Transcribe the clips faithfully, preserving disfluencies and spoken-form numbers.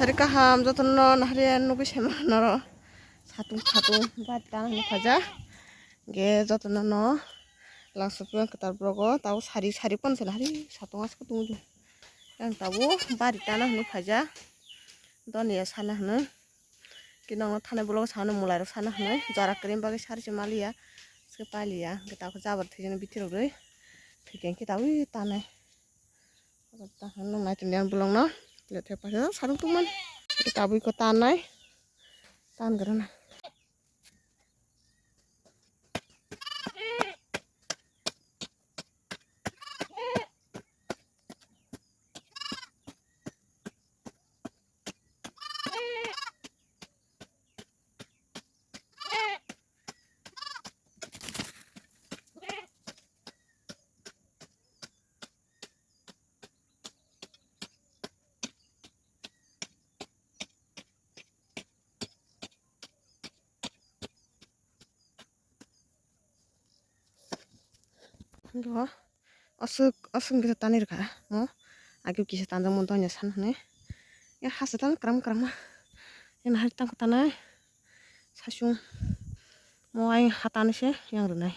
Kaham jotono nahari nugwi sema noro. Satung satung bari tana hwnwi phaijak. Ge jotono no langsupi ang kwtal vlog o tabo sari sari pon se nahari satung asko tungju. Ang tabo bari tana hwnwi phaijak. Doniya sana hwnwi. Kinong no thanai vlog o sana mulai rok sana hwnwi. Jara kwrwi bagwi sari se maliya. Se paliya. Ge tabo jabar thwijani bithi rok rwi. Thwijani khe tabo tanai. Nung nai tongdi ang bolong no. Lethe paisa sarung tungmani. Tabui ko tanai. Tan grana. Go. Aswk, aswk kisa tanwi rwkha mo. Age kisa tanjakmani donya san hwnwi. Ya hasa tang kwram kwrama. Ya nahar tang tanai. Sasung. Mo ai hatani se yang rwnai.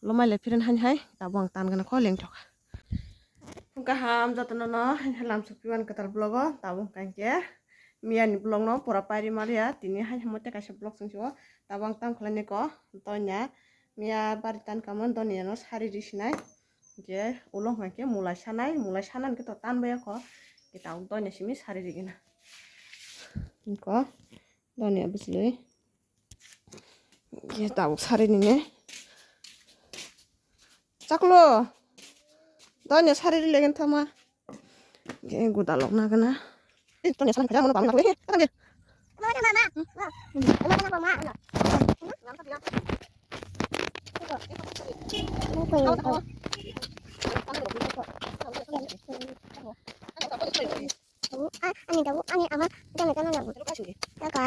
Lomai le phiren hani hai. Tabo ang tan gana kho lengthok. Kaham jotono no lamsok piwan kwtal vlog o. Tabo hwnkha hinkhe miyani vlog no pura pairi maliya. Tini hai hamo tei kaisa vlog chwng sio. Tabo ang tam khlainai ko. Donya. Miya bari tan kamon doniya no sari risinai. Hinkhe ulo hwnkha khe mulai sanai, mulai sanani khe to tan baya kho. Hinkhe tabuk doniya simi sari rigina. Hinkhe doniya bwchlwi. Hinkhe tabuk sari nini. Chaklo. Doniya sari rilegin thama. Ge guda lok na gana. Eh, to nesa nang kaya, mano bang na, eh, atang ge. Ani dabu, ani ama, jana jana dabu. Taka.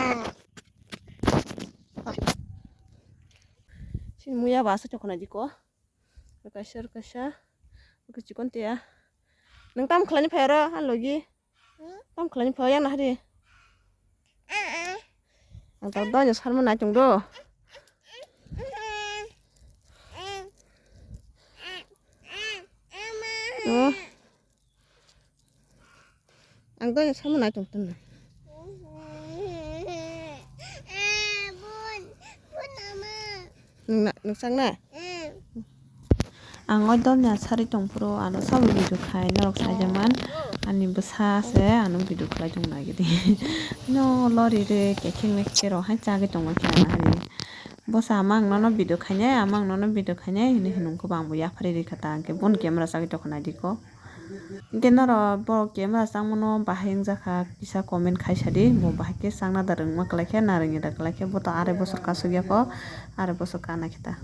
Sini muya basa chokona diko. Kaisa, kaisa. Oke, chikon tia. Nang tam khlani phai oro, a logi. Hmm? Tam khlani phai yang nahari. Ah, ah. Ang tak donya sarma nai tong do. Ah, ah. Oh. Ang donya sama nai tong tong. Nung na, nung sang na? Ang o donya sari tong phuru ano sabo video khai norok sai jaman. Ani bwsa se ano video khlai tong nai gidi. No lori re kekheng ne kero hai chagwi tong ma khe ano hari. Bwsa ama ang nono video khainai, ama ang nono video khainai hinwi hinung khe bo ang bo yapharwi rikha ta, hwnkhe bono camera chagwi tongkha naidi ko. Hwnkhe norok bo camera changmano bahai wngjakha kisa comment khaisa di, bo bahai khe changna da rwngma kwlai khe, na rwngya da kwlai khe, bo to arai bosor kasuk ya kho, arai bosor kana khe ta.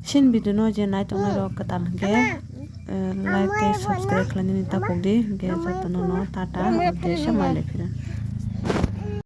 Sini video no je nai tongnai rok kwtal hwnkhe, eh, like tei subscribe khlainani ta pok di, hwnkhe jotono no tata, hwnkhe se mai le phira.